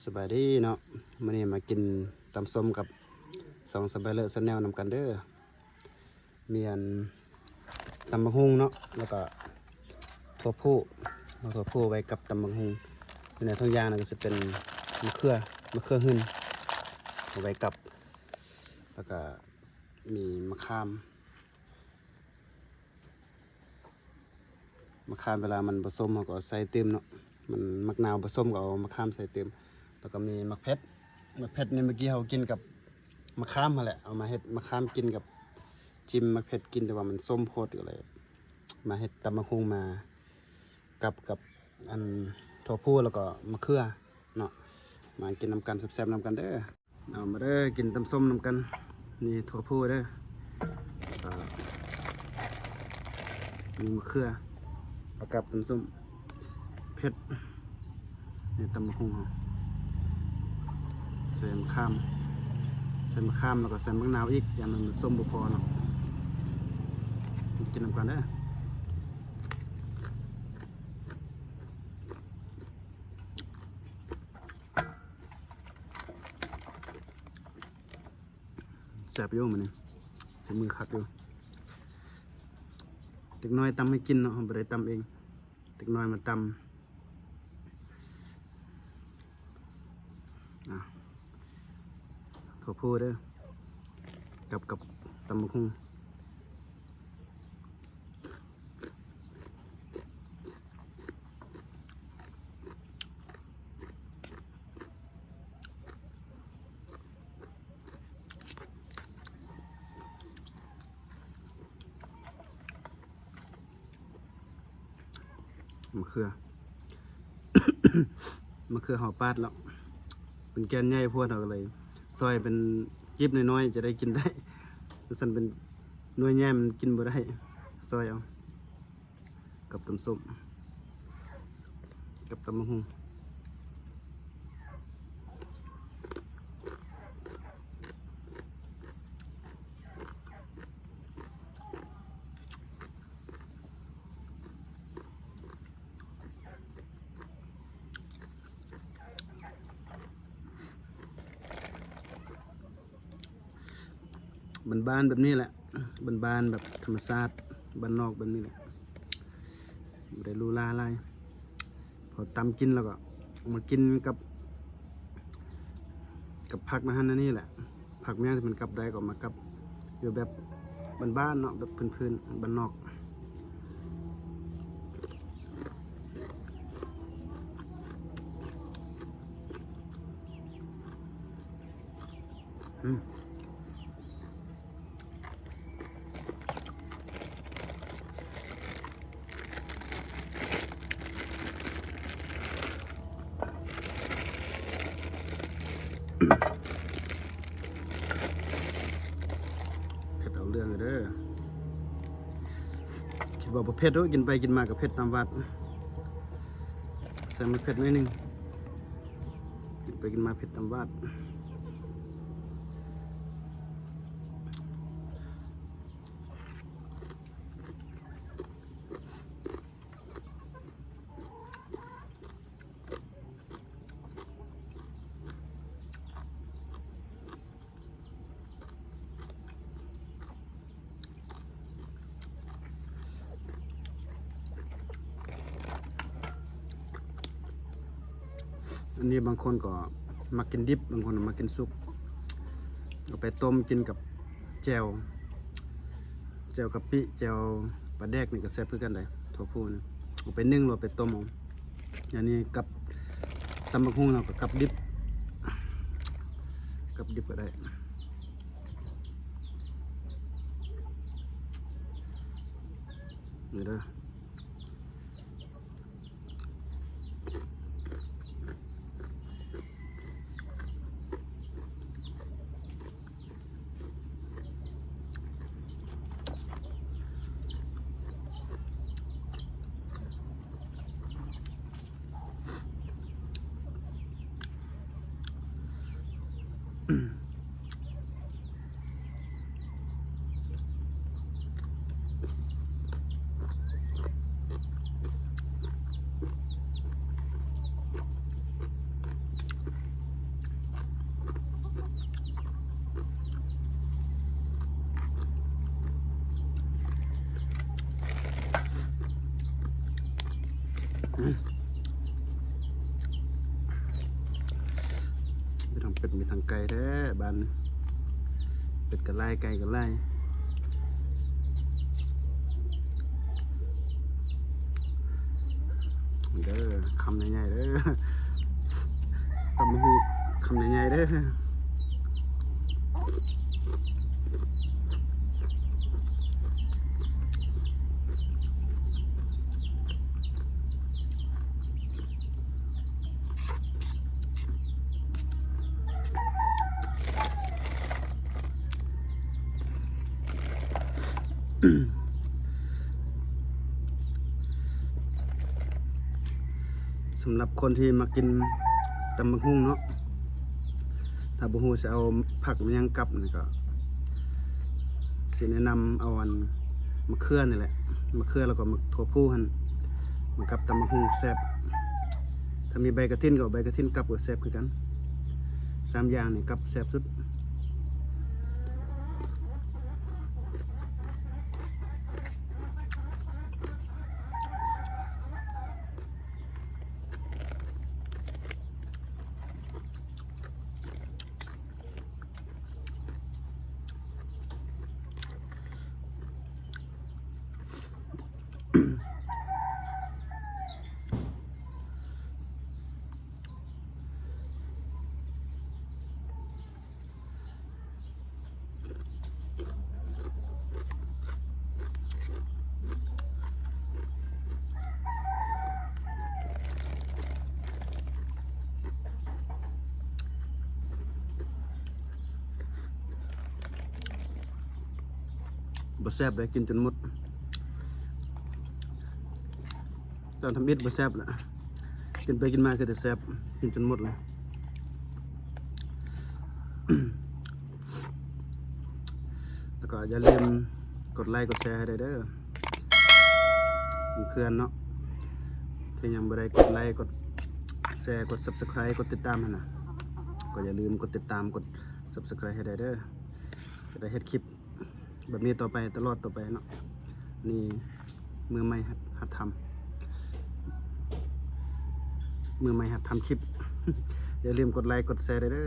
ສະບາຍດີເນາະ, ມື້ນີ້ມາກິນຕຳສົ້ມກັບຊ່ອງ Spider Channel ນຳກັນເດີ. ມີອັນຕຳບັກຫຸ່ງເນາະ ແລ້ວກໍຖົ່ວພູ, ເອົາຖົ່ວພູໄວ້ກັບຕຳບັກຫຸ່ງ. ຢູ່ໃນຖົງຢາງນັ້ນກໍຊິເປັນມະເຂືອ, ມະເຂືອຫຶ່ນ ເອົາໄວ້ກັບ, ແລ້ວກໍມີມະຂາມ. ມະຂາມເວລາມັນບໍ່ສົ້ມ ເຮົາກໍເອົາໃສ່ຕື່ມເນາະ, ມັນໝາກນາວບໍ່ສົ້ມ ກໍເອົາມະຂາມໃສ່ຕື່ມ. ແລ້ວກໍມີໝາກເຜັດ, ໝາກເຜັດນີ້ເມື່ອກີ້ເຮົາກິນກັບມະຂາມຫັ້ນແຫຼະ, ເອົາມາເຮັດມະຂາມກິນກັບ ຈິ້ມໝາກເຜັດກິນ ແຕ່ວ່າມັນສົ້ມໂພດ ກໍເລີຍມາເຮັດຕຳບັກຫຸ່ງມາກັບກັບອັນຖົ່ວພູ ແລ້ວກໍມະເຂືອເນາະ. ມາກິນນຳກັນ ແຊບໆນຳກັນເດີ. ເອົາມາເດີ ກິນຕຳສົ້ມນຳກັນ. ນີ້ຖົ່ວພູເດີ, ແລ້ວກໍມີມະເຂືອປະກັບຕຳສົ້ມເຜັດ. ນີ້ຕຳບັກຫຸ່ງເຮົາ ໃສ່ມະຂາມ, ໃສ່ມະຂາມ ແລ້ວກໍໃສ່ໝາກນາວອີກ, ຢ້ານມັນສົ້ມບໍ່ພໍເນາະ. ກິນນຳກັນເດີ. ແຊບຢູ່ມື້ນີ້, ເຮັດມືຄັກຢູ່. ເດັກນ້ອຍຕຳໃຫ້ກິນເນາະ, ເຮົາບໍ່ໄດ້ຕຳເອງ, ເດັກນ້ອຍມາຕຳ. ອ່ະ ຖົ່ວພູເດີ ກັບ ກັບຕຳບັກຫຸ່ງ. ມະເຂືອ ມະເຂືອເຮົາປາດແລ້ວ ເປັນແກ່ນໃຫຍ່ໂພດ ເຮົາກໍເລີຍຊອຍເປັນກີບນ້ອຍໆ ຈະໄດ້ກິນໄດ້, ຄັນຊັ້ນເປັນໜ່ວຍໃຫຍ່ມັນກິນບໍ່ໄດ້. ຊອຍເອົາກັບຕຳສົ້ມ ກັບຕຳບັກຫຸ່ງ. ບ້ານໆແບບນີ້ແຫຼະ, ບ້ານໆແບບທຳມະຊາດ ບ້ານນອກແບບນີ້ແຫຼະ, ບໍ່ໄດ້ຫຼູຫຼາຫຼາຍ. ພໍຕຳກິນແລ້ວກໍເອົາມາກິນກັບ ກັບຜັກນະຫັ້ນນະນີ້ແຫຼະ, ຜັກຫຍັງທີ່ມັນກັບໄດ້ກໍເອົາມາກັບ ຢູ່ແບບບ້ານໆເນາະ, ແບບພື້ນໆ ບ້ານນອກ. ອືມ ເຜັດເອົາເລື່ອງເດີ. ຄິດວ່າບໍ່ເຜັດໂດ, ກິນໄປກິນມາກໍເຜັດຕາມວັດ. ໃສ່ໝາກເຜັດໜ້ອຍໜຶ່ງ, ກິນໄປກິນມາເຜັດຕາມວັດ. ອັນນີ້ບາງຄົນກໍມັກກິນດິບ, ບາງຄົນກໍມັກກິນສຸກ, ເອົາໄປຕົ້ມກິນກັບແຈ່ວ, ແຈ່ວກະປິ, ແຈ່ວປາແດກນີ້ກໍແຊບຄືກັນໄດ໋, ຖົ່ວພູນີ້. ເອົາໄປໜຶ້ງ ຫຼືວ່າໄປຕົ້ມເອົາ. ອັນນີ້ກັບຕຳບັກຫຸ່ງ ເຮົາກໍກັບດິບ, ກັບດິບກໍໄດ້. ນີ້ເດີ. ອ ເປັດມີທັງໄກ່ແທ້ບ້ານ ເປັດກໍຫຼາຍ ໄກ່ກໍຫຼາຍເດີ. ຄຳໃຫຍ່ໆເດີ ຕຳບັກຫຸ່ງຄຳໃຫຍ່ໆເດີ. ສຳລັບຄົນທີ່ມັກກິນຕຳບັກຫຸ່ງເນາະ ຖ້າບໍ່ຮູ້ຊິເອົາຜັກມາຫຍັງກັບນີ້ ກໍຊິແນະນຳເອົາອັນ ມະເຂືອນີ້ແຫຼະ ມະເຂືອ ແລ້ວກໍໝາກຖົ່ວພູຫັ້ນ ມາກັບຕຳບັກຫຸ່ງແຊບ. ຖ້າມີໃບກະຖິນກໍເອົາໃບກະຖິນກັບກໍແຊບຄືກັນ. ສາມຢ່າງນີ້ກັບແຊບສຸດ. ບໍ່ແຊບເດ້ ກິນຈົນໝົດ. ຕອນທຳອິດບໍ່ແຊບລະ ກິນໄປກິນມາຄືແຕ່ແຊບ ກິນຈົນໝົດລະ. ແລ້ວກໍຢ່າລືມກົດໄລກົດແຊໃຫ້ໄດ້ເດີ ເພື່ອນໆເນາະ ທີ່ຍັງບໍ່ໄດ້ກົດໄລ ກົດແຊ ກົດ Subscribe ກົດຕິດຕາມຫັ້ນນະ ກໍຢ່າລືມກົດຕິດຕາມ ກົດ Subscribe ໃຫ້ໄດ້ເດີ ຈະໄດ້ເຮັດຄລິບ ແບບນີ້ຕໍ່ໄປ ຕະຫຼອດຕໍ່ໄປເນາະ. ນີ້ມືໃໝ່ຫັດ ຫັດທຳ ມືໃໝ່ຫັດທຳຄລິບ. ຢ່າລືມກົດໄລກົດແຊໄດ້ເດີ.